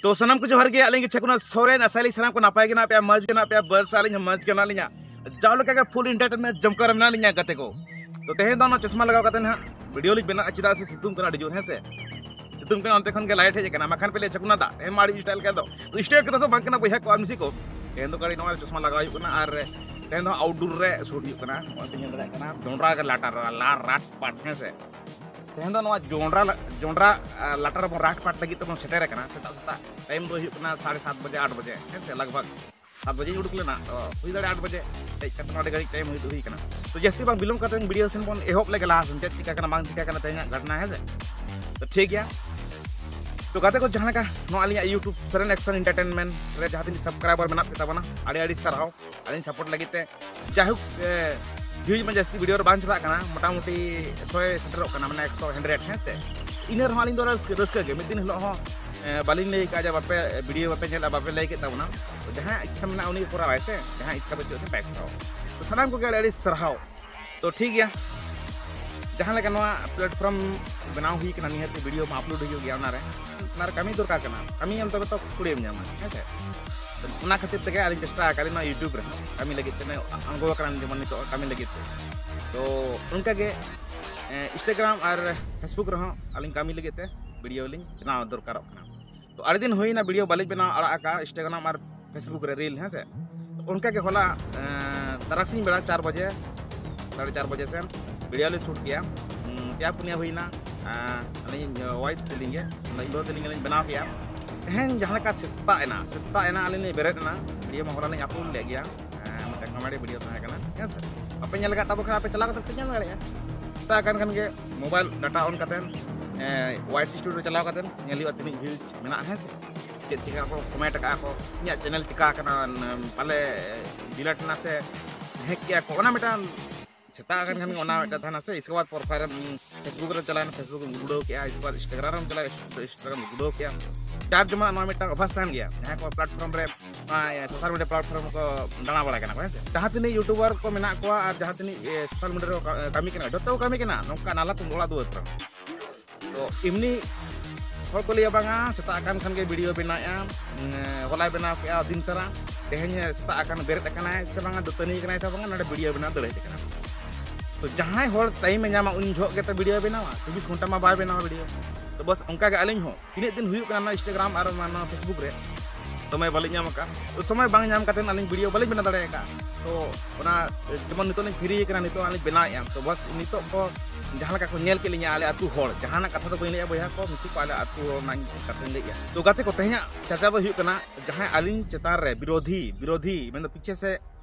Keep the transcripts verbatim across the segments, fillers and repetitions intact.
ᱛᱚ ᱥᱟᱱᱟᱢ ᱠᱚ ᱡᱚᱦᱟᱨ ᱜᱮ, ᱟᱹᱞᱤᱧ ᱜᱮ ᱪᱷᱟᱠᱩᱱᱟ ᱥᱚᱨᱮᱱ᱾ ᱟᱥᱟᱭᱟᱞᱤᱧ ᱥᱟᱱᱟᱢ ᱠᱚ ᱱᱟᱯᱟᱭ ᱜᱮ ᱢᱮᱱᱟᱜ ᱯᱮᱭᱟ, ᱢᱚᱡᱽ ᱜᱮ ᱢᱮᱱᱟᱜ ᱯᱮᱭᱟ, ᱵᱟᱥ ᱟᱹᱞᱤᱧ ᱦᱚᱸ ᱢᱚᱡᱽ ᱜᱮ ᱢᱮᱱᱟᱜ ᱞᱤᱧᱟ᱾ ᱡᱟᱣ ᱞᱮᱠᱟ ᱜᱮ ᱯᱷᱩᱞ ᱮᱱᱴᱟᱨᱴᱮᱱᱢᱮᱱᱴ ᱡᱚᱢᱠᱟᱣ ᱨᱮ ᱢᱮᱱᱟᱜ ᱞᱤᱧᱟ ᱜᱟᱛᱮ ᱠᱚ᱾ ᱛᱚ ᱛᱮᱦᱮᱧ ᱫᱚ ᱱᱚᱣᱟ ᱪᱚᱥᱢᱟ ᱞᱟᱜᱟᱣ ᱠᱟᱛᱮ ᱱᱟᱦᱟᱜ ᱵᱷᱤᱰᱤᱭᱳ ᱞᱤᱧ ᱵᱮᱱᱟᱜᱼᱟ, ᱪᱮᱫᱟᱜ ᱥᱮ ᱥᱤᱛᱩᱝ ᱠᱟᱱᱟ ᱟᱹᱰᱤ ᱡᱳᱨ, ᱦᱮᱸ ᱥᱮ᱾ ᱥᱤᱛᱩᱝ ᱠᱟᱱᱟ, ᱚᱱᱛᱮ ᱠᱷᱚᱱ ᱜᱮ ᱞᱟᱭᱤᱴ ᱦᱮᱡ ᱟᱠᱟᱱᱟ, ᱵᱟᱠᱷᱟᱱ ᱯᱮ ᱞᱟᱹᱭᱟ ᱪᱷᱟᱠᱩᱱᱟ ᱫᱟᱜ ᱮᱢ ᱟᱹᱰᱤ ᱥᱴᱟᱭᱤᱞ ᱠᱟᱫ ᱫᱚ᱾ ᱛᱚ ᱥᱴᱟᱭᱤᱞ ᱠᱟᱛᱷᱟ ᱫᱚ ᱵᱟᱝ ᱠᱟᱱᱟ ᱵᱚᱭᱦᱟ ᱠᱚ ᱟᱨ ᱢᱤᱥᱤ ᱠᱚ, ᱛᱮᱦᱮᱧ ᱫᱚ ᱠᱟᱹᱴᱤᱡ ᱱᱚᱣᱟ ᱪᱚᱥᱢᱟ ᱞᱟᱜᱟᱣ ᱦᱩᱭᱩᱜ ᱠᱟᱱᱟ᱾ ᱟᱨ ᱛᱮᱦᱮᱧ ᱫᱚ ᱟᱣᱩᱴᱰᱳᱨ ᱨᱮ ᱥᱩᱴ ᱦᱩᱭᱩᱜ ᱠᱟᱱᱟ᱾ ᱱᱚᱜᱼᱚᱭ ᱯᱮ ᱧᱮᱞ ᱫᱟᱲᱮᱭᱟᱜ ᱠᱟᱱᱟ ᱡᱚᱱᱰᱨᱟ ᱜᱮ ᱞᱟᱴᱟ ᱨᱮ ᱞᱟᱨ ᱨᱟᱴ ᱯᱟᱴ, ᱦᱮᱸ ᱥᱮ᱾ ᱛᱮᱦᱮᱧ ᱫᱚ ᱱᱚᱣᱟ ᱡᱚᱱᱰᱨᱟ ᱞᱟ-, ᱡᱚᱱᱰᱨᱟ, ᱟ, ᱞᱟᱴᱟ ᱨᱮᱵᱚᱱ ᱨᱟᱴ ᱯᱟᱴ ᱞᱟᱹᱜᱤᱫ ᱛᱮᱵᱚᱱ ᱥᱮᱴᱮᱨ ᱟᱠᱟᱱᱟ᱾ ᱥᱮᱛᱟᱜ ᱥᱮᱛᱟᱜ ᱴᱟᱭᱤᱢ ᱫᱚ ᱦᱩᱭᱩᱜ ᱠᱟᱱᱟ ᱥᱟᱲᱮ ᱥᱟᱛ ᱵᱟᱡᱮ, ᱟᱴ ᱵᱟᱡᱮ, ᱦᱮᱸ ᱥᱮ, ᱞᱟᱜᱽ ᱵᱷᱟᱜᱽ ᱥᱟᱛ ᱵᱟᱡᱮᱧ ᱩᱰᱩᱠ ᱞᱮᱱᱟ, ᱛᱚ ᱦᱩᱭ ᱫᱟᱲᱮᱭᱟᱜᱼᱟ ᱟᱴ ᱵᱟᱡᱮ ᱦᱮᱡ ᱠᱟᱛᱮ ᱱᱚᱰᱮ ᱜᱷᱟᱹᱲᱤᱡ ᱴᱟᱭᱤᱢ ᱦᱩᱭ, ᱦᱩᱭ ᱠᱟᱱᱟ᱾ ᱛᱚ ᱡᱟᱹᱥᱛᱤ ᱵᱟᱝ ᱵᱤᱞᱚᱢ ᱠᱟᱛᱮ ᱵᱷᱤᱰᱤᱭᱳ ᱥᱮᱱ ᱵᱚᱱ ᱮᱦᱚᱵ ᱞᱮᱜᱮ ᱞᱟᱦᱟ ᱥᱮᱱ, ᱪᱮᱫ ᱪᱤᱠᱟ ᱠᱟᱱᱟ ᱵᱟᱝ ᱪᱤᱠᱟ ᱠᱟᱱᱟ ᱛᱮᱦᱮᱧᱟᱜ ᱜᱷᱚᱴᱱᱟ, ᱦᱮᱸ ᱥᱮ᱾ ᱛᱚ ᱴᱷᱤᱠ ᱜᱮᱭᱟ, ᱛᱚ ᱜᱟᱛᱮ ᱠᱚ, ᱡᱟᱦᱟᱸ ᱞᱮᱠᱟ ᱱᱚᱣᱟ ᱟᱹᱞᱤᱧᱟᱜ YouTube ᱥᱚᱨᱮᱱ ᱮᱠᱥᱚᱱ ᱮᱱᱴᱟᱨᱴᱮᱱᱢᱮᱱᱴ ᱨᱮ ᱡᱟᱦᱟᱸ ᱛᱤᱱᱟᱹᱜ ᱥᱟᱵᱥᱠᱨᱟᱭᱵᱟᱨ ᱢᱮᱱᱟᱜ ᱯᱮ ᱛᱟᱵᱚᱱᱟ, ᱟᱹᱰᱤ ᱟᱹᱰᱤ ᱥᱟᱨᱦᱟᱣ ᱟᱹᱞᱤᱧ ᱥᱟᱯᱳᱨᱴ ᱞᱟᱹᱜᱤᱫ ᱛᱮ᱾ ᱡᱟᱭᱦᱳᱠ, ᱮ, ᱵᱷᱤᱭᱩᱡᱽ ᱢᱟ ᱡᱟᱹᱥᱛᱤ ᱵᱷᱤᱰᱤᱭᱳ ᱨᱮ ᱵᱟᱝ ᱪᱟᱞᱟᱜ ᱠᱟᱱᱟ, ᱢᱚᱴᱟᱢᱩᱴᱤ ᱥᱚᱭ ᱥᱮᱴᱮᱨᱚᱜ ᱠᱟᱱᱟ, ᱢᱟᱱᱮ ᱮᱠᱥᱚ, ᱦᱟᱱᱰᱨᱮᱰ, ᱦᱮᱸ ᱥᱮ᱾ ᱤᱱᱟᱹ ᱨᱮᱦᱚᱸ ᱟᱹᱞᱤᱧ ᱫᱚ ᱨᱟᱹᱥᱠᱟᱹ, ᱨᱟᱹᱥᱠᱟᱹ ᱜᱮ, ᱢᱤᱫ ᱫᱤᱱ ᱦᱤᱞᱳᱜ ᱦᱚᱸ, ᱮ, ᱵᱟᱹᱞᱤᱧ ᱞᱟᱹᱭ ᱠᱟᱜᱼᱟ ᱡᱮ ᱵᱟᱯᱮ, ᱵᱷᱤᱰᱤᱭᱳ ᱵᱟᱯᱮ ᱧᱮᱞᱟ, ᱵᱟᱯᱮ ᱞᱟᱹᱭ ᱠᱮᱫ ᱛᱟᱵᱚᱱᱟ᱾ ᱛᱚ ᱡᱟᱦᱟᱸᱭᱟᱜ ᱤᱪᱪᱷᱟ ᱢᱮᱱᱟᱜᱼᱟ ᱩᱱᱤ ᱜᱮ ᱠᱚᱨᱟᱣᱟᱭ ᱥᱮ, ᱡᱟᱦᱟᱸᱭᱟᱜ ᱤᱪᱪᱷᱟ ᱵᱟᱹᱪᱩᱜ ᱥᱮ ᱵᱟᱭ ᱠᱚᱨᱟᱣᱟ᱾ ᱛᱚ ᱥᱟᱱᱟᱢ ᱠᱚᱜᱮ ᱟᱹᱰᱤ ᱟᱹᱰᱤ ᱥᱟᱨᱦᱟᱣ᱾ ᱛᱚ ᱴᱷᱤᱠ ᱜᱮᱭᱟ, ᱡᱟᱦᱟᱸ ᱞᱮᱠᱟ ᱱᱚᱣᱟ ᱯᱞᱟᱴᱯᱷᱚᱨᱢ ᱵᱮᱱᱟᱣ ᱦᱩᱭ ᱠᱟᱱᱟ, ᱱᱤᱦᱟᱹᱛ ᱵᱷᱤᱰᱤᱭᱳ ᱢᱟ ᱟᱯᱞᱳᱰ ᱦᱩᱭᱩᱜ ᱜᱮᱭᱟ, ᱚᱱᱟᱨᱮ, ᱚᱱᱟᱨᱮ ᱠᱟᱹᱢᱤ ᱫᱚᱨᱠᱟᱨ ᱠᱟᱱᱟ, ᱠᱟᱹᱢᱤᱭᱟᱢ ᱛᱚᱵᱮ ᱛᱚ ᱠᱩᱲᱟᱹᱭᱮᱢ ᱧᱟᱢᱟ, ᱦᱮᱸ ᱥᱮ᱾ ᱚᱱᱟ ᱠᱷᱟᱹᱛᱤᱨ ᱛᱮᱜᱮ ᱟᱹᱞᱤᱧ ᱪᱮᱥᱴᱟ ᱟᱠᱟᱫ ᱞᱤᱧ ᱱᱚᱣᱟ YouTube ᱨᱮᱦᱚᱸ ᱠᱟᱹᱢᱤ ᱞᱟᱹᱜᱤᱫ ᱛᱮ ᱟᱬᱜᱚ ᱟᱠᱟᱱᱟ, ᱡᱮᱢᱚᱱ ᱱᱤᱛᱚᱜ ᱠᱟᱹᱢᱤ ᱞᱟᱹᱜᱤᱫ ᱛᱮ᱾ ᱛᱚ ᱚᱱᱠᱟᱜᱮ, ᱮ, Instagram ᱟᱨ Facebook ᱨᱮᱦᱚᱸ ᱟᱹᱞᱤᱧ ᱠᱟᱹᱢᱤ ᱞᱟᱹᱜᱤᱫ ᱛᱮ ᱵᱷᱤᱰᱤᱭᱳ ᱞᱤᱧ ᱵᱮᱱᱟᱣ ᱫᱚᱨᱠᱟᱨᱚᱜ ᱠᱟᱱᱟ᱾ ᱛᱚ ᱟᱹᱰᱤ ᱫᱤᱱ ᱦᱩᱭᱱᱟ ᱵᱷᱤᱰᱤᱭᱳ ᱵᱟᱹᱞᱤᱧ ᱵᱮᱱᱟᱣ ᱟᱲᱟᱜ ᱟᱠᱟᱫ Instagram ᱟᱨ Facebook ᱨᱮ ᱨᱤᱞ, ᱦᱮᱸ ᱥᱮ᱾ ᱛᱚ ᱚᱱᱠᱟᱜᱮ ᱦᱚᱞᱟ, ᱮ, ᱛᱟᱨᱟᱥᱤᱧ ᱵᱮᱲᱟ ᱪᱟᱨ ᱵᱟᱡᱮ, ᱥᱟᱲᱮ ᱪᱟᱨ ᱵᱟᱡᱮ ᱥᱮᱱ ᱵᱷᱤᱰᱤᱭᱳ ᱞᱤᱧ ᱥᱩᱴ ᱠᱮᱜᱼᱟ᱾ ᱩᱸ, ᱯᱮᱭᱟ ᱯᱩᱱᱭᱟᱹ ᱦᱩᱭᱱᱟ᱾ ᱮ, ᱟᱹᱞᱤᱧ, ᱮ, ᱣᱟᱭᱤᱯᱷ ᱛᱟᱹᱞᱤᱧ ᱜᱮ, ᱤᱧ ᱵᱟᱹᱦᱩ ᱛᱟᱹᱞᱤᱧ ᱜᱮᱞᱤᱧ ᱵᱮᱱᱟᱣ ᱠᱮᱜᱼᱟ᱾ ᱛᱮᱦᱮᱧ ᱡᱟᱦᱟᱸ ᱞᱮᱠᱟ ᱥᱮᱛᱟᱜ ᱮᱱᱟ, ᱥᱮᱛᱟᱜ ᱮᱱᱟ ᱟᱹᱞᱤᱧ ᱞᱤᱧ ᱵᱮᱨᱮᱫ ᱮᱱᱟ, ᱵᱷᱤᱰᱤᱭᱳ ᱢᱟ ᱦᱚᱞᱟ ᱞᱤᱧ ᱟᱯᱞᱳᱰ ᱞᱮᱫ ᱜᱮᱭᱟ᱾ ᱮ, ᱢᱤᱫᱴᱟᱝ ᱠᱚᱢᱮᱰᱤ ᱵᱷᱤᱰᱤᱭᱳ ᱛᱟᱦᱮᱸ ᱠᱟᱱᱟ, ᱦᱮᱸ ᱥᱮ᱾ ᱵᱟᱯᱮ ᱧᱮᱞ ᱟᱠᱟᱫ ᱛᱟᱵᱚ ᱠᱷᱟᱱ ᱟᱯᱮ ᱪᱟᱞᱟᱣ ᱠᱟᱛᱮ ᱯᱮ ᱧᱮᱞ ᱫᱟᱲᱮᱭᱟᱜᱼᱟ᱾ ᱥᱮᱛᱟᱜ ᱟᱠᱟᱱ ᱠᱷᱟᱱ ᱜᱮ ᱢᱳᱵᱟᱭᱤᱞ ᱰᱟᱴᱟ ᱚᱱ ᱠᱟᱛᱮ, ᱮ, ᱣᱟᱭᱤᱴ ᱥᱴᱩᱰᱤᱭᱳ ᱨᱮ ᱪᱟᱞᱟᱣ ᱠᱟᱛᱮ ᱧᱮᱞ ᱦᱩᱭᱩᱜᱼᱟ ᱛᱤᱱᱟᱹᱜ ᱵᱷᱤᱭᱩᱡᱽ ᱢᱮᱱᱟᱜᱼᱟ, ᱦᱮᱸ ᱥᱮ᱾ ᱪᱮᱫ ᱪᱤᱠᱟ ᱠᱚ ᱠᱚᱢᱮᱱᱴ ᱟᱠᱟᱫᱼᱟ ᱠᱚ, ᱤᱧᱟᱹᱜ ᱪᱮᱱᱮᱞ ᱪᱤᱠᱟ ᱟᱠᱟᱱᱟ, ᱯᱟᱞᱮ ᱰᱤᱞᱮᱴ ᱮᱱᱟ ᱥᱮ ᱦᱮᱠ ᱠᱮᱜᱼᱟ ᱠᱚ, ᱚᱱᱟ ᱢᱤᱫᱴᱟᱝ ᱥᱮᱛᱟᱜ ᱟᱠᱟᱱ ᱠᱷᱟᱱ ᱜᱮ ᱚᱱᱟ ᱢᱤᱫᱴᱟᱝ ᱛᱟᱦᱮᱱᱟ ᱥᱮ᱾ ᱤᱥᱠᱮ ᱵᱟᱫᱽ ᱯᱨᱚᱯᱷᱟᱭᱤᱞ ᱨᱮ, ᱩᱸ, Facebook ᱨᱮ ᱪᱟᱞᱟᱣᱮᱱᱟ, Facebook ᱮᱢ ᱜᱩᱰᱟᱹᱣ ᱠᱮᱜᱼᱟ, ᱤᱥᱠᱮ ᱵᱟᱫᱽ Instagram ᱨᱮᱢ ᱪᱟᱞᱟᱜᱼᱟ, Instagram ᱮᱢ ᱜᱩᱰᱟᱹᱣ ᱠᱮᱜᱼᱟ᱾ ᱡᱟᱨ ᱡᱮᱢᱚᱱ ᱱᱚᱣᱟ ᱢᱤᱫᱴᱟᱝ ᱚᱵᱷᱟᱥ ᱛᱟᱦᱮᱱ ᱜᱮᱭᱟ, ᱡᱟᱦᱟᱸᱭ ᱠᱚ ᱯᱞᱟᱴᱯᱷᱚᱨᱢ ᱨᱮ, ᱱᱚᱣᱟ ᱥᱳᱥᱟᱞ ᱢᱤᱰᱤᱭᱟ ᱯᱞᱟᱴᱯᱷᱚᱨᱢ ᱠᱚ ᱫᱟᱬᱟ ᱵᱟᱲᱟᱭ ᱠᱟᱱᱟ ᱠᱚ, ᱦᱮᱸ ᱥᱮ᱾ ᱡᱟᱦᱟᱸ ᱛᱤᱱᱟᱹᱜ ᱭᱩᱴᱩᱵᱟᱨ ᱠᱚ ᱢᱮᱱᱟᱜ ᱠᱚᱣᱟ ᱟᱨ ᱡᱟᱦᱟᱸ ᱛᱤᱱᱟᱹᱜ, ᱮ, ᱥᱳᱥᱟᱞ ᱢᱤᱰᱤᱭᱟ ᱨᱮ ᱠᱟ-, ᱠᱟᱹᱢᱤ ᱠᱟᱱᱟ, ᱡᱚᱛᱚ ᱠᱚ ᱠᱟᱹᱢᱤ ᱠᱟᱱᱟ ᱱᱚᱝᱠᱟ ᱱᱟᱞᱦᱟ ᱛᱩᱢᱟᱹᱞ ᱚᱲᱟᱜ ᱫᱩᱣᱟᱹᱨ ᱠᱚᱨᱮ᱾ ᱛᱚ ᱮᱢᱱᱤ ᱦᱚᱲ ᱠᱚ ᱞᱟᱹᱭᱟ, "ᱵᱟᱝᱟ, ᱥᱮᱛᱟᱜ ᱟᱠᱟᱱ ᱠᱷᱟᱱ ᱜᱮ ᱵᱷᱤᱰᱤᱭᱳ ᱵᱮᱱᱟᱣᱮᱫᱼᱟ, ᱦᱚᱞᱟᱭ ᱵᱮᱱᱟᱣ ᱠᱮᱫᱼᱟ ᱫᱤᱱ ᱥᱟᱨᱟ, ᱛᱮᱦᱮᱧ ᱥᱮᱛᱟᱜ ᱟᱠᱟᱱ ᱵᱮᱨᱮᱫ ᱟᱠᱟᱱᱟᱭ ᱥᱮ ᱵᱟᱝᱟ, ᱫᱟᱹᱛᱟᱹᱱᱤ ᱟᱠᱟᱱᱟᱭ ᱥᱮ ᱵᱟᱝᱟ, ᱱᱚᱰᱮ ᱵᱷᱤᱰᱤᱭᱳ ᱵᱮᱱᱟᱣ ᱫᱟᱹᱲ ᱦᱮᱡ ᱟᱠᱟᱱᱟ᱾" ᱛᱚ ᱡᱟᱦᱟᱸᱭ ᱦᱚᱲ ᱴᱟᱭᱤᱢᱮ ᱧᱟᱢᱟ, ᱩᱱ ᱡᱚᱦᱚᱜ ᱜᱮᱛᱚ ᱵᱷᱤᱰᱤᱭᱳ ᱵᱮᱱᱟᱣᱟ, ᱪᱚᱵᱵᱤᱥ ᱜᱷᱚᱱᱴᱟ ᱢᱟ ᱵᱟᱭ ᱵᱮᱱᱟᱣᱟ ᱵᱷᱤᱰᱤᱭᱳ᱾ ᱛᱚ ᱵᱟᱥ ᱚᱱᱠᱟ ᱜᱮ ᱟᱹᱞᱤᱧ ᱦᱚᱸ ᱛᱤᱱᱟᱹᱜ ᱫᱤᱱ ᱦᱩᱭᱩᱜ ᱠᱟᱱᱟ ᱱᱚᱣᱟ ᱤᱱᱥᱴᱟᱜᱨᱟᱢ ᱟᱨ ᱚᱱᱟ, ᱱᱚᱣᱟ ᱯᱷᱮᱥᱵᱩᱠ ᱨᱮ ᱥᱚᱢᱚᱭ ᱵᱟᱹᱞᱤᱧ ᱧᱟᱢ ᱟᱠᱟᱫ᱾ ᱛᱚ ᱥᱚᱢᱚᱭ ᱵᱟᱝ ᱧᱟᱢ ᱠᱟᱛᱮ ᱟᱹᱞᱤᱧ ᱵᱷᱤᱰᱤᱭᱳ ᱵᱟᱹᱞᱤᱧ ᱵᱮᱱᱟᱣ ᱫᱟᱲᱮ ᱟᱠᱟᱫ᱾ ᱛᱚ ᱚᱱᱟ ᱡᱮᱢᱚᱱ ᱱᱤᱛᱚᱜ ᱞᱤᱧ ᱯᱷᱤᱨᱤ ᱟᱠᱟᱱᱟ, ᱱᱤᱛᱚᱜ ᱟᱹᱞᱤᱧ ᱵᱮᱱᱟᱣᱮᱫᱼᱟ᱾ ᱛᱚ ᱵᱟᱥ ᱱᱤᱛᱚᱜ ᱠᱚ ᱡᱟᱦᱟᱸ ᱞᱮᱠᱟ ᱠᱚ ᱧᱮᱞ ᱠᱮᱫ ᱞᱤᱧᱟ ᱟᱞᱮ ᱟᱹᱛᱩ ᱦᱚᱲ, ᱡᱟᱦᱟᱱᱟᱜ ᱠᱟᱛᱷᱟ ᱫᱚ ᱵᱟᱹᱧ ᱞᱟᱹᱭᱟ ᱵᱚᱭᱦᱟ ᱠᱚ, ᱢᱤᱥᱤ ᱠᱚ, ᱟᱞᱮ ᱟᱹᱛᱩ ᱦᱚᱲ ᱨᱮᱱᱟᱜ ᱠᱟᱛᱷᱟᱧ ᱞᱟᱹᱭᱮᱫᱼᱟ᱾ ᱛᱚ ᱜᱟᱛᱮ ᱠᱚ, ᱛᱮᱦᱮᱧᱟᱜ ᱪᱟᱨᱪᱟ ᱫᱚ ᱦᱩᱭᱩᱜ ᱠᱟᱱᱟ ᱡᱟᱦᱟᱸᱭ ᱟᱹᱞᱤᱧ ᱪᱮᱛᱟᱱ ᱨᱮ ᱵᱤᱨᱳᱫᱷᱤ, ᱵᱤᱨᱳᱫᱷᱤ ᱢᱮᱱᱫᱚ ᱯᱤᱪᱷᱮ ᱥᱮ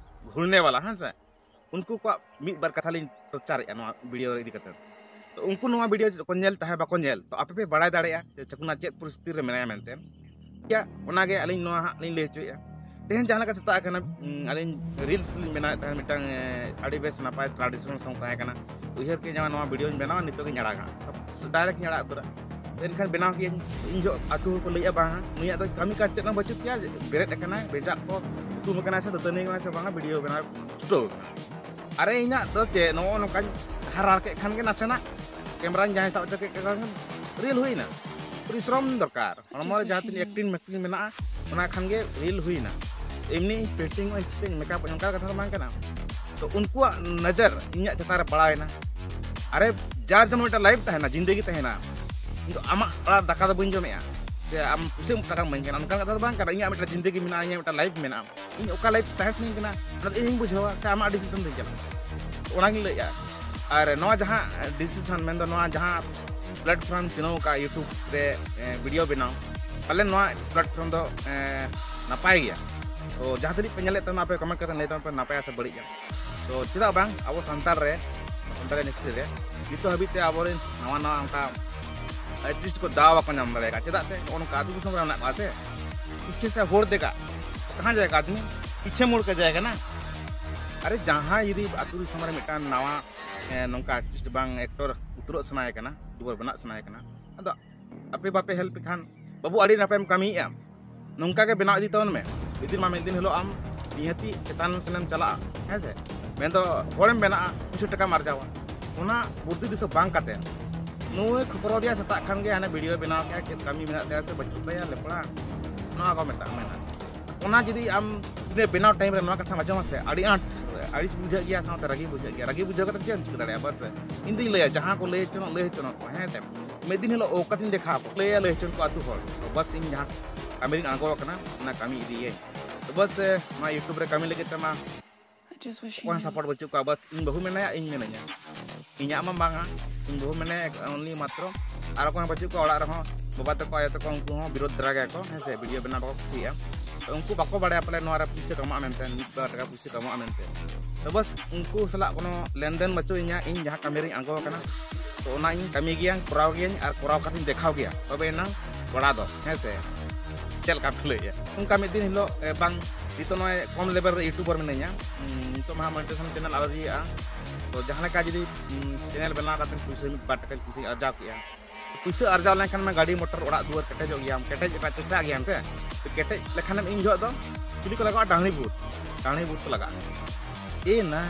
ᱜᱷᱩᱨᱱᱮ ᱣᱟᱞᱟ, ᱦᱮᱸ ᱥᱮ, ᱩᱱᱠᱩ ᱠᱚᱣᱟᱜ ᱢᱤᱫ ᱵᱟᱨ ᱠᱟᱛᱷᱟ ᱞᱤᱧ ᱴᱚᱨᱪᱟᱨᱮᱫᱼᱟ ᱱᱚᱣᱟ ᱵᱷᱤᱰᱤᱭᱳ ᱤᱫᱤ ᱠᱟᱛᱮ᱾ ᱛᱚ ᱩᱱᱠᱩ ᱱᱚᱣᱟ ᱵᱷᱤᱰᱤᱭᱳ ᱠᱚ ᱧᱮᱞ ᱪᱟᱦᱮ ᱵᱟᱠᱚ ᱧᱮᱞ, ᱛᱚ ᱟᱯᱮ ᱯᱮ ᱵᱟᱲᱟᱭ ᱫᱟᱲᱮᱭᱟᱜᱼᱟ ᱡᱮ ᱪᱟᱠᱩᱱᱟ ᱪᱮᱫ ᱯᱚᱨᱤᱥᱛᱷᱤᱛᱤ ᱨᱮ ᱢᱮᱱᱟᱭᱟ ᱢᱮᱱᱛᱮ᱾ ᱴᱷᱤᱠ ᱜᱮᱭᱟ, ᱚᱱᱟᱜᱮ ᱟᱹᱞᱤᱧ ᱱᱚᱣᱟ ᱦᱟᱸᱜ ᱞᱤᱧ ᱞᱟᱹᱭ ᱦᱚᱪᱚᱭᱮᱫᱼᱟ᱾ ᱛᱮᱦᱮᱧ ᱡᱟᱦᱟᱸ ᱞᱮᱠᱟ ᱥᱮᱛᱟᱜ ᱟᱠᱟᱱᱟ, ᱩᱸ, ᱟᱹᱞᱤᱧ ᱨᱤᱞᱥ ᱞᱤᱧ ᱵᱮᱱᱟᱣᱮᱫ ᱛᱟᱦᱮᱸᱫ, ᱢᱤᱫᱴᱟᱝ, ᱮ, ᱟᱹᱰᱤ ᱵᱮᱥ ᱱᱟᱯᱟᱭ ᱴᱨᱟᱰᱤᱥᱚᱱᱟᱞ ᱥᱚᱝ ᱛᱟᱦᱮᱸ ᱠᱟᱱᱟ᱾ ᱩᱭᱦᱟᱹᱨ ᱠᱮᱫ ᱡᱮ ᱱᱚᱣᱟ ᱵᱷᱤᱰᱤᱭᱳᱧ ᱵᱮᱱᱟᱣᱟ, ᱱᱤᱛᱚᱜ ᱜᱤᱧ ᱟᱲᱟᱜᱟ, ᱰᱟᱭᱨᱮᱠᱴ ᱤᱧ ᱟᱲᱟᱜ ᱩᱛᱟᱹᱨᱟ᱾ ᱮᱱᱠᱷᱟᱱ ᱵᱮᱱᱟᱣ ᱠᱮᱫᱟᱹᱧ, ᱤᱧ ᱡᱚᱦᱚᱜ ᱟᱹᱛᱩ ᱦᱚᱲ ᱠᱚ ᱞᱟᱹᱭᱮᱫᱼᱟ, "ᱵᱟᱝᱟ, ᱱᱩᱭᱟᱜ ᱫᱚ ᱠᱟᱹᱢᱤ ᱠᱟᱡᱽ ᱪᱮᱫ ᱦᱚᱸ ᱵᱟᱹᱪᱩᱜ ᱛᱟᱭᱟ, ᱵᱮᱨᱮᱫ ᱟᱠᱟᱱᱟᱭ, ᱵᱮᱡᱟᱜ ᱠᱚ ᱦᱩᱛᱩᱢ ᱟᱠᱟᱱᱟᱭ ᱥᱮ ᱫᱟᱹᱛᱟᱹᱱᱤ ᱟᱠᱟᱱᱟᱭ ᱥᱮ ᱵᱟᱝᱟ, ᱵᱷᱤᱰᱤᱭᱳ ᱵᱮᱱᱟᱣ ᱪᱷᱩᱴᱟᱹᱣ ᱟᱠᱟᱱᱟ᱾" ᱟᱨᱮ, ᱤᱧᱟᱹᱜ ᱫᱚ ᱪᱮᱫ, ᱱᱚᱜᱼᱚ ᱱᱚᱝᱠᱟᱧ ᱦᱟᱨᱟ ᱠᱮᱫ ᱠᱷᱟᱱ ᱜᱮ ᱱᱟᱥᱮᱱᱟᱜ ᱠᱮᱢᱨᱟᱧ ᱡᱟᱦᱟᱸᱭ ᱥᱟᱵ ᱦᱚᱪᱚ ᱠᱮᱫ ᱠᱷᱟᱱ ᱨᱤᱞ ᱦᱩᱭᱱᱟ᱾ ᱯᱚᱨᱤᱥᱨᱚᱢ ᱫᱚᱨᱠᱟᱨ, ᱦᱚᱲᱢᱚ ᱨᱮ ᱡᱟᱦᱟᱸ ᱛᱤᱱᱟᱹᱜ ᱮᱠᱴᱤᱝ ᱢᱮᱠᱴᱤᱝ ᱢᱮᱱᱟᱜᱼᱟ, ᱚᱱᱟ ᱠᱷᱟᱱ ᱜᱮ ᱨᱤᱞ ᱦᱩᱭᱱᱟ᱾ ᱮᱢᱱᱤ ᱯᱮᱱᱴᱤᱝ ᱚᱜ ᱟᱹᱧ, ᱪᱤᱠᱟᱹᱧ, ᱢᱮᱠᱟᱯ ᱚᱜ ᱟᱹᱧ, ᱚᱱᱠᱟ ᱠᱟᱛᱷᱟ ᱫᱚ ᱵᱟᱝ ᱠᱟᱱᱟ᱾ ᱛᱚ ᱩᱱᱠᱩᱣᱟᱜ ᱱᱚᱡᱚᱨ ᱤᱧᱟᱹᱜ ᱪᱮᱛᱟᱱ ᱨᱮ ᱯᱟᱲᱟᱣ ᱮᱱᱟ᱾ ᱟᱨᱮ, ᱡᱟᱨ ᱡᱮᱢᱚᱱ ᱢᱤᱫᱴᱟᱝ ᱞᱟᱭᱤᱯᱷ ᱛᱟᱦᱮᱱᱟ, ᱡᱤᱱᱫᱮᱜᱤ ᱛᱟᱦᱮᱱᱟ᱾ ᱤᱧ ᱫᱚ ᱟᱢᱟᱜ ᱚᱲᱟᱜ ᱫᱟᱠᱟ ᱫᱚ ᱵᱟᱹᱧ ᱡᱚᱢᱮᱜᱼᱟ, ᱥᱮ ᱟᱢ ᱯᱩᱭᱥᱟᱹ ᱴᱟᱠᱟᱢ ᱤᱢᱟᱹᱧ ᱠᱟᱱᱟ, ᱚᱱᱠᱟᱱ ᱠᱟᱛᱷᱟ ᱫᱚ ᱵᱟᱝ ᱠᱟᱱᱟ᱾ ᱤᱧᱟᱹᱜ ᱢᱤᱫᱴᱟᱝ ᱡᱤᱱᱫᱮᱜᱤ ᱢᱮᱱᱟᱜᱼᱟ, ᱤᱧᱟᱹᱜ ᱢᱤᱫᱴᱟᱝ ᱞᱟᱭᱤᱯᱷ ᱢᱮᱱᱟᱜᱼᱟ᱾ ᱤᱧ ᱚᱠᱟ ᱞᱟᱭᱤᱯᱷ ᱛᱟᱦᱮᱸ ᱥᱟᱱᱟᱧ ᱠᱟᱱᱟ, ᱚᱱᱟ ᱫᱚ ᱤᱧᱤᱧ ᱵᱩᱡᱷᱟᱹᱣᱟ, ᱥᱮ ᱟᱢᱟᱜ ᱰᱤᱥᱤᱥᱚᱱ ᱛᱮᱧ ᱪᱟᱞᱟᱜᱼᱟ᱾ ᱚᱱᱟᱜᱤᱧ ᱞᱟᱹᱭᱮᱫᱼᱟ᱾ ᱟᱨ ᱱᱚᱣᱟ ᱡᱟᱦᱟᱸ ᱰᱤᱥᱤᱥᱚᱱ, ᱢᱮᱱᱫᱚ ᱱᱚᱣᱟ ᱡᱟᱦᱟᱸ ᱯᱞᱟᱴᱯᱷᱚᱨᱢ ᱪᱤᱱᱦᱟᱹᱣ ᱟᱠᱟᱫ YouTube ᱨᱮ, ᱮ, ᱵᱷᱤᱰᱤᱭᱳ ᱵᱮᱱᱟᱣ, ᱯᱟᱞᱮᱱ ᱱᱚᱣᱟ ᱯᱞᱟᱴᱯᱷᱚᱨᱢ ᱫᱚ, ᱮ, ᱱᱟᱯᱟᱭ ᱜᱮᱭᱟ᱾ ᱛᱚ ᱡᱟᱦᱟᱸ ᱛᱤᱱᱟᱹᱜ ᱯᱮ ᱧᱮᱞᱮᱫ ᱛᱟᱵᱚᱱᱟ, ᱟᱯᱮ ᱠᱚᱢᱮᱱᱴ ᱠᱟᱛᱮ ᱞᱟᱹᱭ ᱛᱟᱵᱚᱱ ᱯᱮ, ᱱᱟᱯᱟᱭᱟ ᱥᱮ ᱵᱟᱹᱲᱤᱡᱼᱟ᱾ ᱛᱚ ᱪᱮᱫᱟᱜ ᱵᱟᱝ, ᱟᱵᱚ ᱥᱟᱱᱛᱟᱲ ᱨᱮ, ᱥᱟᱱᱛᱟᱲ ᱤᱱᱰᱟᱥᱴᱨᱤ ᱨᱮ ᱱᱤᱛᱚᱜ ᱦᱟᱹᱵᱤᱡ ᱛᱮ ᱟᱵᱚᱨᱮᱱ ᱱᱟᱣᱟ ᱱᱟᱣᱟ ᱚᱱᱠᱟ ᱟᱨᱴᱤᱥᱴ ᱠᱚ ᱫᱟᱣ ᱵᱟᱠᱚ ᱧᱟᱢ ᱫᱟᱲᱮ ᱟᱠᱟᱫ᱾ ᱪᱮᱫᱟᱜ ᱥᱮ ᱱᱚᱜᱼᱚ ᱱᱚᱝᱠᱟ ᱟᱹᱛᱩ ᱫᱤᱥᱚᱢ ᱨᱮ ᱢᱮᱱᱟᱜ ᱠᱚᱣᱟ ᱥᱮ, ᱯᱤᱪᱷᱮ ᱥᱮ ᱦᱚᱲ ᱫᱮᱠᱟ, ᱠᱟᱦᱟᱸ ᱡᱟᱭᱜᱟ ᱟᱫᱢᱤ ᱯᱤᱪᱷᱮ ᱢᱩᱲ ᱠᱟ ᱡᱟᱭᱜᱟ ᱱᱟ᱾ ᱟᱨᱮ, ᱡᱟᱦᱟᱸᱭ ᱡᱩᱫᱤ ᱟᱹᱛᱩ ᱫᱤᱥᱚᱢ ᱨᱮ ᱢᱤᱫᱴᱟᱝ ᱱᱟᱣᱟ, ᱮ, ᱱᱚᱝᱠᱟ ᱟᱨᱴᱤᱥᱴ ᱵᱟᱝ ᱮᱠᱴᱚᱨ ᱩᱛᱟᱹᱨᱚᱜ ᱥᱟᱱᱟᱭᱮ ᱠᱟᱱᱟ, ᱡᱩᱣᱟᱹᱱ ᱵᱮᱱᱟᱜ ᱥᱟᱱᱟᱭᱮ ᱠᱟᱱᱟ, ᱟᱫᱚ ᱟᱯᱮ ᱵᱟᱯᱮ ᱦᱮᱞᱯ ᱠᱷᱟᱱ, ᱵᱟᱹᱵᱩ, ᱟᱹᱰᱤ ᱱᱟᱯᱟᱭᱮᱢ ᱠᱟᱹᱢᱤᱭᱮᱫᱼᱟ, ᱱᱚᱝᱠᱟ ᱜᱮ ᱵᱮᱱᱟᱣ ᱤᱫᱤ ᱛᱟᱵᱚᱱ ᱢᱮ᱾ ᱢᱤᱫ ᱫᱤᱱ ᱢᱟ ᱢᱤᱫ ᱫᱤᱱ ᱦᱤᱞᱳᱜ ᱟᱢ ᱱᱤᱦᱟᱹᱛᱤ ᱪᱮᱛᱟᱱ ᱥᱮᱱᱮᱢ ᱪᱟᱞᱟᱜᱼᱟ, ᱦᱮᱸ ᱥᱮ? ᱢᱮᱱᱫᱚ ᱦᱚᱲᱮᱢ ᱵᱮᱱᱟᱜᱼᱟ, ᱯᱩᱭᱥᱟᱹ ᱴᱟᱠᱟᱢ ᱟᱨᱡᱟᱣᱟ᱾ ᱚᱱᱟ ᱵᱩᱫᱽᱫᱷᱤ ᱫᱤᱥᱟᱹ ᱵᱟᱝ ᱠᱟᱛᱮ ᱱᱩᱭ ᱠᱷᱚᱠᱨᱚ ᱫᱮᱭᱟ ᱥᱮᱛᱟᱜ ᱠᱷᱟᱱ ᱜᱮ, ᱦᱟᱱᱮ ᱵᱷᱤᱰᱤᱭᱳ ᱵᱮᱱᱟᱣ ᱠᱮᱫᱼᱟ, ᱪᱮᱫ ᱠᱟᱹᱢᱤ ᱢᱮᱱᱟᱜ ᱛᱟᱭᱟ ᱥᱮ ᱵᱟᱹᱪᱩᱜ ᱛᱟᱭᱟ ᱞᱮᱯᱲᱟ, ᱱᱚᱣᱟ ᱠᱚ ᱢᱮᱛᱟᱜ ᱢᱮᱱᱟ᱾ ᱚᱱᱟ ᱡᱩᱫᱤ ᱟᱢ ᱡᱩᱫᱤ ᱵᱮᱱᱟᱣ ᱴᱟᱭᱤᱢ ᱨᱮ ᱱᱚᱣᱟ ᱠᱟᱛᱷᱟᱢ ᱟᱸᱡᱚᱢᱟ ᱥᱮ, ᱟᱹᱰᱤ ᱟᱸᱴ ᱟᱹᱲᱤᱥ ᱵᱩᱡᱷᱟᱹᱜ ᱜᱮᱭᱟ, ᱥᱟᱶᱛᱮ ᱨᱟᱹᱜᱤ ᱵᱩᱡᱷᱟᱹᱜ ᱜᱮᱭᱟ᱾ ᱨᱟᱹᱜᱤ ᱵᱩᱡᱷᱟᱹᱣ ᱠᱟᱛᱮ ᱪᱮᱫ ᱮᱢ ᱪᱤᱠᱟᱹ ᱫᱟᱲᱮᱭᱟᱜᱼᱟ? ᱵᱟᱥ ᱤᱧ ᱫᱩᱧ ᱞᱟᱹᱭᱟ, ᱡᱟᱦᱟᱸ ᱠᱚ ᱞᱟᱹᱭ ᱦᱚᱪᱚᱱᱚᱜ, ᱞᱟᱹᱭ ᱦᱚᱪᱚᱱᱚᱜ ᱠᱚ, ᱦᱮᱸ ᱥᱮ᱾ ᱢᱤᱫ ᱫᱤᱱ ᱦᱤᱞᱳᱜ ᱚᱠᱟ ᱫᱤᱱ ᱫᱮᱠᱷᱟᱜ ᱟᱠᱚ, ᱞᱟᱹᱭᱟ, ᱞᱟᱹᱭ ᱦᱚᱪᱚᱱ ᱠᱚ ᱟᱹᱛᱩ ᱦᱚᱲ᱾ ᱵᱟᱥ ᱤᱧ ᱡᱟᱦᱟᱸ ᱠᱟᱹᱢᱤ ᱨᱤᱧ ᱟᱬᱜᱚ ᱟᱠᱟᱱᱟ, ᱚᱱᱟ ᱠᱟᱹᱢᱤ ᱤᱫᱤᱭᱟᱹᱧ᱾ ᱛᱚ ᱵᱟᱥ, ᱱᱚᱣᱟ YouTube ᱨᱮ ᱠᱟᱹᱢᱤ ᱞᱟᱹᱜᱤᱫ ᱛᱮᱢᱟ ᱚᱠᱚᱭ ᱦᱚᱸ ᱥᱟᱯᱳᱨᱴ ᱵᱟᱹᱪᱩᱜ ᱠᱚᱣᱟ᱾ ᱵᱟᱥ ᱤᱧ ᱵᱟᱹᱦᱩ ᱢᱮᱱᱟᱭᱟ, ᱤᱧ ᱢᱮᱱᱟᱹᱧᱟ᱾ ᱤᱧᱟᱹᱜ ᱢᱟ ᱵᱟᱝᱟ, ᱤᱧ ᱵᱟᱹᱦᱩ ᱢᱮᱱᱟᱭᱟ only ᱢᱟᱛᱨᱚ᱾ ᱟᱨ ᱚᱠᱚᱭ ᱦᱚᱸ ᱵᱟᱹᱪᱩᱜ ᱠᱚᱣᱟ ᱚᱲᱟᱜ ᱨᱮᱦᱚᱸ᱾ ᱵᱟᱵᱟ ᱛᱟᱠᱚ, ᱟᱭᱳ ᱛᱟᱠᱚ, ᱩᱱᱠᱩ ᱦᱚᱸ ᱵᱤᱨᱳᱫᱷ ᱫᱷᱟᱨᱟ ᱜᱮᱭᱟ ᱠᱚ, ᱦᱮᱸ ᱥᱮ, ᱵᱷᱤᱰᱤᱭᱳ ᱵᱮᱱᱟᱣ ᱵᱟᱠᱚ ᱠᱩᱥᱤᱭᱟᱜᱼᱟ᱾ ᱛᱚ ᱩᱱᱠᱩ ᱵᱟᱠᱚ ᱵᱟᱲᱟᱭᱟ ᱯᱟᱞᱮ ᱱᱚᱣᱟ ᱨᱮ ᱯᱩᱭᱥᱟᱹ ᱠᱟᱢᱟᱜᱼᱟ ᱢᱮᱱᱛᱮ, ᱢᱤᱫ ᱵᱟᱨ ᱴᱟᱠᱟ ᱯᱩᱭᱥᱟᱹ ᱠᱟᱢᱟᱜᱼᱟ ᱢᱮᱱᱛᱮ᱾ ᱛᱚ ᱵᱟᱥ ᱩᱱᱠᱩ ᱥᱟᱞᱟᱜ ᱠᱳᱱᱳ ᱞᱮᱱᱫᱮᱱ ᱵᱟᱹᱪᱩᱜ ᱤᱧᱟ᱾ ᱤᱧ ᱡᱟᱦᱟᱸ ᱠᱟᱹᱢᱤ ᱨᱤᱧ ᱟᱬᱜᱚ ᱟᱠᱟᱱᱟ, ᱛᱚ ᱚᱱᱟ ᱤᱧ ᱠᱟᱹᱢᱤ ᱜᱮᱭᱟᱧ, ᱠᱚᱨᱟᱣ ᱜᱮᱭᱟᱧ ᱟᱨ ᱠᱚᱨᱟᱣ ᱠᱟᱛᱮᱧ ᱫᱮᱠᱷᱟᱣ ᱜᱮᱭᱟ, ᱛᱚᱵᱮ ᱮᱱᱟᱝ ᱜᱚᱲᱟ ᱫᱚ, ᱦᱮᱸ ᱥᱮ, ᱪᱮᱫ ᱞᱮᱠᱟ ᱯᱮ ᱞᱟᱹᱭᱮᱫᱼᱟ? ᱚᱱᱠᱟ ᱢᱤᱫ ᱫᱤᱱ ᱦᱤᱞᱳᱜ, ᱮ, ᱵᱟᱝ, ᱱᱤᱛᱚᱜ ᱱᱚᱜᱼᱚᱭ ᱠᱚᱢ ᱞᱮᱵᱮᱞ ᱨᱮ ᱤᱭᱩᱴᱩᱵᱟᱨ ᱢᱤᱱᱟᱹᱧᱟ᱾ ᱦᱩᱸ, ᱱᱤᱛᱚᱜ ᱢᱟ ᱢᱚᱱᱤᱴᱟᱭᱡᱮᱥᱚᱱ ᱪᱮᱱᱮᱞ ᱟᱹᱣᱨᱤ ᱦᱩᱭᱩᱜᱼᱟ᱾ ᱛᱚ ᱡᱟᱦᱟᱸ ᱞᱮᱠᱟ ᱡᱩᱫᱤ, ᱦᱩᱸ, ᱪᱮᱱᱮᱞ ᱵᱮᱱᱟᱣ ᱠᱟᱛᱮ ᱯᱩᱭᱥᱟᱹ ᱢᱤᱫ ᱵᱟᱨ ᱴᱟᱠᱟᱧ ᱯᱩᱭᱥᱟᱹᱧ ᱟᱨᱡᱟᱣ ᱠᱮᱜᱼᱟ, ᱯᱩᱭᱥᱟᱹ ᱟᱨᱡᱟᱣ ᱞᱮᱱᱠᱷᱟᱱ ᱢᱟ ᱜᱟᱹᱰᱤ ᱢᱚᱴᱚᱨ ᱚᱲᱟᱜ ᱫᱩᱣᱟᱹᱨ ᱠᱮᱴᱮᱡᱚᱜ ᱜᱮᱭᱟᱢ, ᱠᱮᱴᱮᱡ ᱞᱮᱠᱟ ᱪᱮᱥᱴᱟᱜ ᱜᱮᱭᱟᱢ ᱥᱮ᱾ ᱛᱚ ᱠᱮᱴᱮᱡ ᱞᱮᱠᱷᱟᱱᱮᱢ ᱤᱧ ᱡᱚᱦᱚᱜ ᱫᱚ ᱪᱤᱞᱤ ᱠᱚ ᱞᱟᱜᱟᱜᱼᱟ? ᱰᱟᱹᱦᱬᱤ ᱵᱷᱩᱛ, ᱰᱟᱹᱦᱬᱤ ᱵᱷᱩᱛ ᱠᱚ ᱞᱟᱜᱟᱜᱼᱟ᱾ ᱮ ᱱᱟ,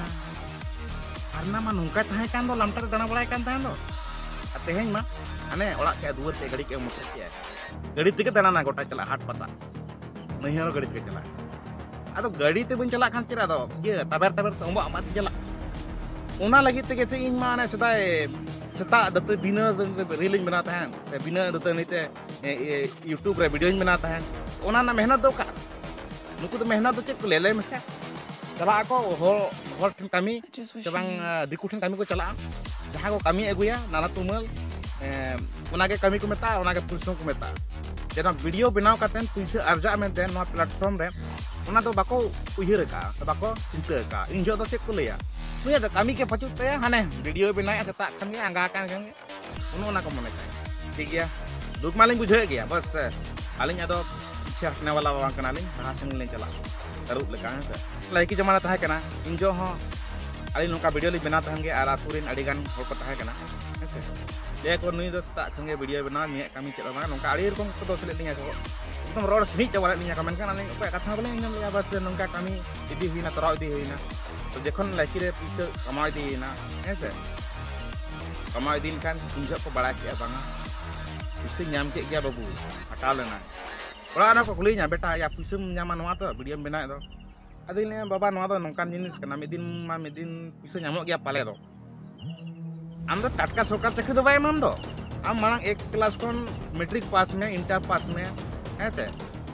ᱯᱷᱟᱨᱱᱟ ᱢᱟ ᱱᱚᱝᱠᱟᱭ ᱛᱟᱦᱮᱸ ᱠᱟᱱ ᱫᱚ, ᱞᱟᱢᱴᱟ ᱨᱮ ᱫᱟᱬᱟ ᱵᱟᱲᱟᱭ ᱠᱟᱱ ᱛᱟᱦᱮᱸ ᱫᱚ᱾ ᱟᱨ ᱛᱮᱦᱮᱧ ᱢᱟ ᱦᱟᱱᱮ ᱚᱲᱟᱜ ᱠᱮᱜᱼᱟ, ᱫᱩᱣᱟᱹᱨ ᱠᱮᱜᱼᱟ, ᱜᱟᱹᱰᱤ ᱠᱮᱜᱼᱟ, ᱢᱚᱴᱚᱨ ᱠᱮᱜᱼᱟ᱾ ᱜᱟᱹᱰᱤ ᱛᱮᱜᱮ ᱫᱟᱬᱟᱱᱟ ᱜᱚᱴᱟ ᱪᱟᱞᱟᱜ ᱦᱟᱴ ᱯᱟᱛᱟ᱾ ᱱᱟᱹᱭᱦᱟᱹᱨ ᱦᱚᱸ ᱜᱟᱹᱰᱤ ᱛᱮᱜᱮ ᱪᱟᱞᱟᱜᱼᱟ᱾ ᱟᱫᱚ ᱜᱟᱹᱰᱤ ᱛᱮ ᱵᱟᱹᱧ ᱪᱟᱞᱟᱜ ᱠᱷᱟᱱ ᱪᱮᱫ ᱟᱫᱚ ᱤᱭᱟᱹ ᱛᱟᱵᱮᱨ ᱛᱟᱵᱮᱨ ᱛᱮ ᱚᱢᱵᱟᱜ ᱚᱢᱵᱟᱜ ᱛᱮᱧ ᱪᱟᱞᱟᱜ? ᱚᱱᱟ ᱞᱟᱹᱜᱤᱫ ᱛᱮᱜᱮ ᱛᱚ ᱤᱧ ᱢᱟ ᱚᱱᱮ ᱥᱮᱫᱟᱭ ᱥᱮᱛᱟᱜ ᱫᱟᱹᱛᱟᱹ-, ᱵᱤᱱᱟᱹ ᱨᱤᱞ ᱤᱧ ᱵᱮᱱᱟᱣ ᱛᱟᱦᱮᱸᱱ, ᱥᱮ ᱵᱤᱱᱟᱹ ᱫᱟᱹᱛᱟᱹᱱᱤ ᱛᱮ, ᱮ, ᱮ, YouTube ᱨᱮ ᱵᱷᱤᱰᱤᱭᱳᱧ ᱵᱮᱱᱟᱣ ᱛᱟᱦᱮᱸᱱ᱾ ᱚᱱᱟ ᱨᱮᱱᱟᱜ ᱢᱮᱦᱱᱚᱛ ᱫᱚ ᱚᱠᱟ? ᱱᱩᱠᱩ ᱫᱚ ᱢᱮᱦᱱᱚᱛ ᱫᱚ ᱪᱮᱫ ᱠᱚ ᱞᱟᱹᱭᱟ ᱞᱟᱹᱭ ᱢᱮᱥᱮ? ᱪᱟᱞᱟᱜ ᱟᱠᱚ ᱦᱚᱲ, ᱦᱚᱲ ᱴᱷᱮᱱ ᱠᱟᱹᱢᱤ, ᱥᱮ ᱵᱟᱝ, ᱟ, ᱫᱤᱠᱩ ᱴᱷᱮᱱ ᱠᱟᱹᱢᱤ ᱠᱚ ᱪᱟᱞᱟᱜᱼᱟ, ᱡᱟᱦᱟᱸ ᱠᱚ ᱠᱟᱹᱢᱤ ᱟᱹᱜᱩᱭᱟ ᱱᱟᱞᱟ ᱛᱩᱢᱟᱹᱞ, ᱮ, ᱚᱱᱟᱜᱮ ᱠᱟᱹᱢᱤ ᱠᱚ ᱢᱮᱛᱟᱜᱼᱟ, ᱚᱱᱟᱜᱮ ᱯᱚᱨᱤᱥᱨᱚᱢ ᱠᱚ ᱢᱮᱛᱟᱜᱼᱟ᱾ ᱡᱮ ᱱᱚᱣᱟ ᱵᱷᱤᱰᱤᱭᱳ ᱵᱮᱱᱟᱣ ᱠᱟᱛᱮ ᱯᱩᱭᱥᱟᱹ ᱟᱨᱡᱟᱜ ᱢᱮᱱᱛᱮ ᱱᱚᱣᱟ platform ᱨᱮ, ᱚᱱᱟ ᱫᱚ ᱵᱟᱠᱚ ᱩᱭᱦᱟᱹᱨ ᱟᱠᱟᱫᱼᱟ, ᱥᱮ ᱵᱟᱠᱚ ᱪᱤᱱᱛᱟᱹ ᱟᱠᱟᱫᱼᱟ᱾ ᱤᱧ ᱡᱚᱦᱚᱜ ᱫᱚ ᱪᱮᱫ ᱠᱚ ᱞᱟᱹᱭᱟ, ᱱᱩᱭᱟᱜ ᱫᱚ ᱠᱟᱹᱢᱤ ᱜᱮ ᱵᱟᱹᱪᱩᱜ ᱛᱟᱭᱟ, ᱦᱟᱱᱮ ᱵᱷᱤᱰᱤᱭᱳ ᱵᱮᱱᱟᱣᱮᱫᱼᱟ ᱥᱮᱛᱟᱜ ᱠᱷᱟᱱ ᱜᱮ, ᱟᱸᱜᱟ ᱟᱠᱟᱱ ᱠᱷᱟᱱ ᱜᱮ, ᱚᱱᱮ ᱚᱱᱟ ᱠᱚ ᱢᱚᱱᱮ ᱠᱟᱜᱼᱟ᱾ ᱴᱷᱤᱠ ᱜᱮᱭᱟ, ᱫᱩᱠ ᱢᱟᱞᱤᱧ ᱵᱩᱡᱷᱟᱹᱣᱮᱫ ᱜᱮᱭᱟ, ᱵᱟᱥ, ᱟᱹᱞᱤᱧ ᱟᱫᱚ ᱯᱤᱪᱷᱮ ᱦᱟᱴᱱᱮ ᱵᱟᱞᱟ ᱵᱟᱝ ᱠᱟᱱᱟᱞᱤᱧ, ᱞᱟᱦᱟ ᱥᱮᱱ ᱜᱮᱞᱤᱧ ᱪᱟᱞᱟᱜᱼᱟ, ᱛᱟᱹᱨᱩᱵ ᱞᱮᱠᱟ, ᱦᱮᱸ ᱥᱮ᱾ ᱞᱟᱭᱠᱤ ᱡᱚᱢᱟᱱᱟ ᱛᱟᱦᱮᱸ ᱠᱟᱱᱟ, ᱤᱧ ᱡᱚᱦᱚᱜ ᱦᱚᱸ ᱟᱹᱞᱤᱧ ᱱᱚᱝᱠᱟ ᱵᱷᱤᱰᱤᱭᱳ ᱞᱤᱧ ᱵᱮᱱᱟᱣ ᱛᱟᱦᱮᱱ ᱜᱮᱭᱟ, ᱟᱨ ᱟᱹᱛᱩ ᱨᱮᱱ ᱟᱹᱰᱤ ᱜᱟᱱ ᱦᱚᱲ ᱠᱚ ᱛᱟᱦᱮᱸ ᱠᱟᱱᱟ, ᱦᱮᱸ ᱥᱮ᱾ ᱞᱟᱹᱭᱟ ᱠᱚ, "ᱱᱩᱭ ᱫᱚ ᱥᱮᱛᱟᱜ ᱠᱷᱚᱱ ᱜᱮ ᱵᱷᱤᱰᱤᱭᱳ ᱵᱮᱱᱟᱣ, ᱱᱩᱭᱟᱜ ᱠᱟᱹᱢᱤ ᱪᱮᱫ ᱦᱚᱸ ᱵᱟᱝ", ᱱᱚᱝᱠᱟ ᱟᱹᱰᱤ ᱨᱚᱠᱚᱢ ᱠᱚ ᱫᱳᱥ ᱞᱮᱫ ᱞᱤᱧᱟ ᱠᱚ, ᱮᱠᱫᱚᱢ ᱨᱚᱲ ᱥᱤᱢᱤᱡ ᱪᱟᱵᱟ ᱞᱮᱫ ᱞᱤᱧᱟ ᱠᱚ, ᱢᱮᱱᱠᱷᱟᱱ ᱟᱹᱞᱤᱧ ᱚᱠᱚᱭᱟᱜ ᱠᱟᱛᱷᱟ ᱦᱚᱸ ᱵᱟᱹᱞᱤᱧ ᱟᱸᱡᱚᱢ ᱞᱮᱫᱼᱟ, ᱵᱟᱥ ᱱᱚᱝᱠᱟ ᱠᱟᱹᱢᱤ ᱤᱫᱤ ᱦᱩᱭᱱᱟ, ᱛᱚᱨᱟᱣ ᱤᱫᱤ ᱦᱩᱭᱱᱟ᱾ ᱛᱚ ᱡᱚᱠᱷᱚᱱ ᱞᱟᱭᱠᱤ ᱨᱮ ᱯᱩᱭᱥᱟᱹ ᱠᱟᱢᱟᱣ ᱤᱫᱤᱭᱮᱱᱟ, ᱦᱮᱸ ᱥᱮ, ᱠᱟᱢᱟᱣ ᱤᱫᱤᱭᱮᱱ ᱠᱷᱟᱱ ᱩᱱ ᱡᱚᱦᱚᱜ ᱠᱚ ᱵᱟᱲᱟᱭ ᱠᱮᱫᱼᱟ, ᱵᱟᱝᱟ, ᱯᱩᱭᱥᱟᱹᱧ ᱧᱟᱢ ᱠᱮᱫ ᱜᱮᱭᱟ ᱵᱟᱹᱵᱩ, ᱦᱟᱛᱟᱣ ᱞᱮᱱᱟ᱾ ᱚᱲᱟᱜ ᱨᱮ ᱠᱚ ᱠᱩᱞᱤᱭᱤᱧᱟ, "ᱵᱮᱴᱟ, ᱭᱟ ᱯᱩᱭᱥᱟᱹᱢ ᱧᱟᱢᱟ ᱱᱚᱣᱟ ᱫᱚ ᱵᱷᱤᱰᱤᱭᱳᱢ ᱵᱮᱱᱟᱣᱮᱫ ᱫᱚ?" ᱟᱫᱚᱧ ᱞᱟᱹᱭᱟ, "ᱵᱟᱵᱟ, ᱱᱚᱣᱟ ᱫᱚ ᱱᱚᱝᱠᱟᱱ ᱡᱤᱱᱤᱥ ᱠᱟᱱᱟ, ᱢᱤᱫ ᱫᱤᱱ ᱢᱟ ᱢᱤᱫ ᱫᱤᱱ ᱯᱩᱭᱥᱟᱹ ᱧᱟᱢᱚᱜ ᱜᱮᱭᱟ ᱯᱟᱞᱮ ᱫᱚ᱾ ᱟᱢ ᱫᱚ ᱴᱟᱴᱠᱟ ᱥᱚᱨᱠᱟᱨ ᱪᱟᱹᱠᱨᱤ ᱫᱚ ᱵᱟᱭ ᱮᱢᱟᱢ ᱫᱚ, ᱟᱢ ᱢᱟᱲᱟᱝ ᱮᱠ ᱠᱞᱟᱥ ᱠᱷᱚᱱ ᱢᱮᱴᱨᱤᱠ ᱯᱟᱥ ᱢᱮ, ᱤᱱᱴᱟᱨ ᱯᱟᱥ ᱢᱮ, ᱦᱮᱸ ᱥᱮ,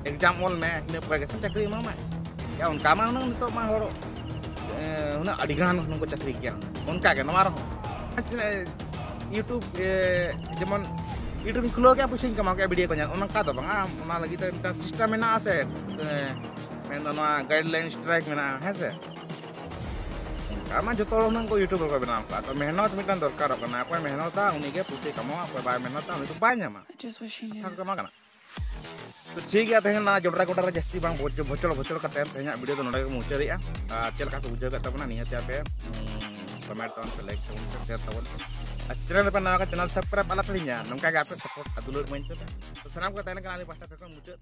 ᱮᱠᱡᱟᱢ ᱚᱞ ᱢᱮ, ᱤᱱᱟᱹ ᱯᱚᱨᱮ ᱜᱮᱥᱮ ᱪᱟᱹᱠᱨᱤ ᱮᱢᱟᱢᱟᱭ᱾ ᱭᱟ, ᱚᱱᱠᱟ ᱢᱟ ᱦᱩᱱᱟᱹᱝ ᱱᱤᱛᱚᱜ ᱢᱟ ᱦᱚᱲ, ᱮ, ᱦᱩᱱᱟᱹᱝ ᱟᱹᱰᱤ ᱜᱟᱱ ᱦᱩᱱᱟᱹᱝ ᱠᱚ ᱪᱟᱹᱠᱨᱤ ᱠᱮᱭᱟ ᱦᱩᱱᱟᱹᱝ᱾ ᱚᱱᱠᱟ ᱜᱮ ᱱᱚᱣᱟ ᱨᱮᱦᱚᱸ YouTube, ᱮ, ᱡᱮᱢᱚᱱ YouTube ᱤᱧ ᱠᱷᱩᱞᱟᱹᱣ ᱠᱮᱫᱼᱟ, ᱯᱩᱭᱥᱟᱹᱧ ᱠᱟᱢᱟᱣ ᱠᱮᱫᱼᱟ ᱵᱷᱤᱰᱤᱭᱳ ᱠᱚ ᱧᱮᱞ, ᱚᱱᱠᱟ ᱫᱚ ᱵᱟᱝᱟ᱾ ᱚᱱᱟ ᱞᱟᱹᱜᱤᱫ ᱛᱮ ᱢᱤᱫᱴᱟᱝ ᱥᱤᱥᱴᱮᱢ ᱢᱮᱱᱟᱜᱼᱟ ᱥᱮ, ᱮ, ᱢᱮᱱᱫᱚ ᱱᱚᱣᱟ ᱜᱟᱭᱤᱰ ᱞᱟᱭᱤᱱ ᱥᱴᱨᱟᱭᱤᱠ ᱢᱮᱱᱟᱜᱼᱟ, ᱦᱮᱸ ᱥᱮ? ᱚᱱᱠᱟ ᱢᱟ ᱡᱚᱛᱚ ᱦᱚᱲ ᱦᱩᱱᱟᱹᱝ ᱠᱚ YouTuber ᱠᱚ ᱵᱮᱱᱟᱣ ᱠᱚᱣᱟ᱾ ᱛᱚ ᱢᱮᱦᱱᱚᱛ ᱢᱤᱫᱴᱟᱝ ᱫᱚᱨᱠᱟᱨᱚᱜ ᱠᱟᱱᱟ᱾ ᱚᱠᱚᱭ ᱢᱮᱦᱱᱚᱛᱟ ᱩᱱᱤ ᱜᱮ ᱯᱩᱭᱥᱟᱹᱭ ᱠᱟᱢᱟᱣᱟ, ᱚᱠᱚᱭ ᱵᱟᱭ ᱢᱮᱦᱱᱚᱛᱟ ᱩᱱᱤ ᱫᱚ ᱵᱟᱭ ᱧᱟᱢᱟ᱾ ᱠᱟᱛᱷᱟ ᱠᱚ ᱠᱟᱱᱟ᱾ ᱛᱚ ᱴᱷᱤᱠ ᱜᱮᱭᱟ, ᱛᱮᱦᱮᱧ ᱚᱱᱟ ᱡᱚᱱᱰᱨᱟ ᱜᱚᱰᱟ ᱨᱮ ᱡᱟᱹᱥᱛᱤ ᱵᱟᱝ ᱵᱷᱚᱪ-, ᱵᱷᱚᱪᱚᱲ ᱵᱷᱚᱪᱚᱲ ᱠᱟᱛᱮ ᱛᱮᱦᱮᱧᱟᱜ ᱵᱷᱤᱰᱤᱭᱳ ᱫᱚ ᱱᱚᱰᱮ ᱜᱮ ᱢᱩᱪᱟᱹᱫᱮᱜᱼᱟ᱾ ᱟᱨ ᱪᱮᱫ ᱞᱮᱠᱟ ᱠᱚ ᱵᱩᱡᱷᱟᱹᱣ ᱠᱮᱫ ᱛᱟᱵᱚᱱᱟ ᱱᱤᱭᱟᱹᱛᱮ ᱟᱯᱮ, ᱩᱸ, ᱠᱚᱢᱮᱱᱴ ᱛᱟᱵᱚᱱ ᱯᱮ, ᱞᱟᱭᱤᱠ ᱛᱟᱵᱚᱱ ᱯᱮ, ᱥᱮᱭᱟᱨ ᱛᱟᱵᱚᱱ ᱯᱮ᱾ ᱟᱨ ᱪᱮᱱᱮᱞ ᱨᱮᱯᱮ ᱱᱟᱣᱟ ᱠᱷᱟᱱ ᱪᱮᱱᱮᱞ ᱥᱟᱵᱥᱠᱨᱟᱭᱤᱵ ᱟᱞᱚ ᱯᱮ ᱦᱤᱲᱤᱧᱟ᱾ ᱱᱚᱝᱠᱟ ᱜᱮ ᱟᱯᱮ ᱥᱟᱯᱳᱨᱴ ᱟᱨ ᱫᱩᱞᱟᱹᱲ ᱤᱢᱟᱹᱧ ᱯᱮ᱾ ᱛᱚ ᱥᱟᱱᱟᱢ ᱠᱚ ᱛᱟᱦᱮᱱ ᱠᱟᱱᱟ ᱟᱹᱞᱤᱧ ᱯᱟᱦᱴᱟ ᱥᱮᱫ ᱠᱷᱚᱱ ᱢᱩᱪᱟᱹᱫ᱾